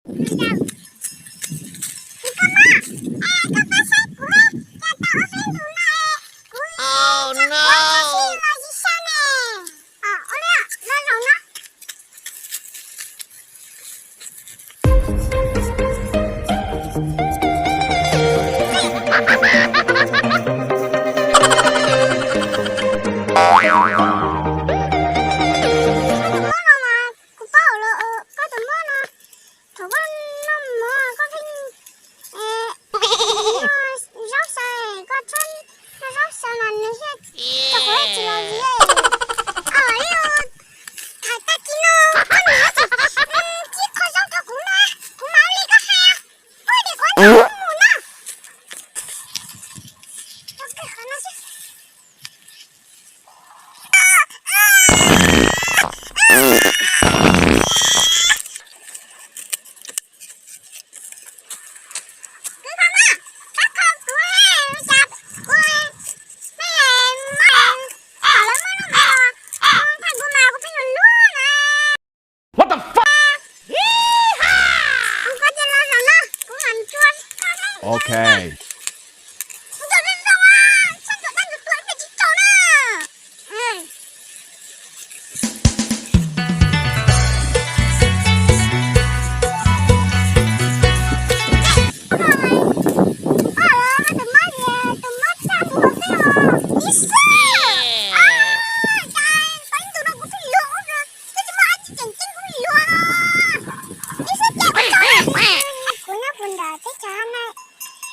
Koj mob, koj pab saib kuv, cas tau ob peb tus no, kuv tso quav tso si los tsis sab ne. Ua li los zaum no. Koj tus mob no mas kuv paub lawm, koj tus mob no thaum koj noj mov koj pheej noj zaub xaws, koj txhob noj zaub xaws mas nws thiaj tso quav tsis los zis. Ua li hais tag kis no koj niam tsis kho zaub rau kuv no, kuv mam li koj hais, koj tias kuv mus no. What the fuck? Ok. Kuv nyob kuv ntawm teb chaws no,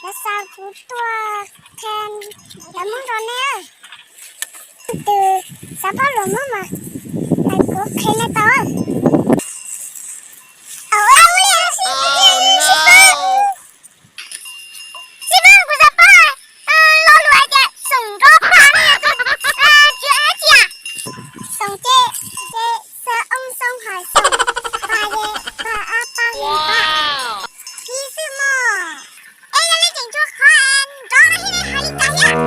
lawv xa kuv tuaj qhia lawv Hmoob rau nej. Tus xav paub lus Hmoob mas kuv qhia nej tau. Xib fwb, kuv xav paub lo lus hais tias xoom nrov pam no yog tus, tsis, tsis yog xoom ces, ces xav oo xoo hais xoom, pam ces pam, a pam, pam. Li xwb mog. Es yog li tseem tshuav qhov nrov no thiab ne, hais li cas thiab?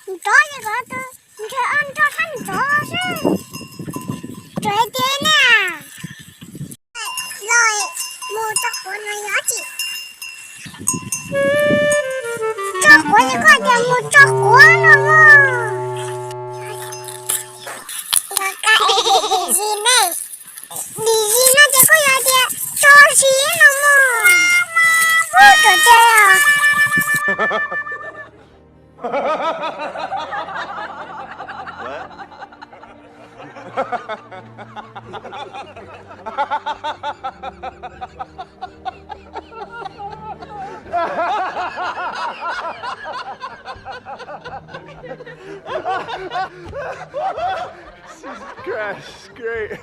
Nrov ces kom tus ntshe nrov thab nrov xwb. Tsuas hais tias ne, los mus tso quav no yog tsis tso quav ces koj tias mus tso quav no mog. Dim zis ne, dim zis no ces koj yuav hais tias tso zis no mog. Ub, ruam tiag os. Jesus Christ, great.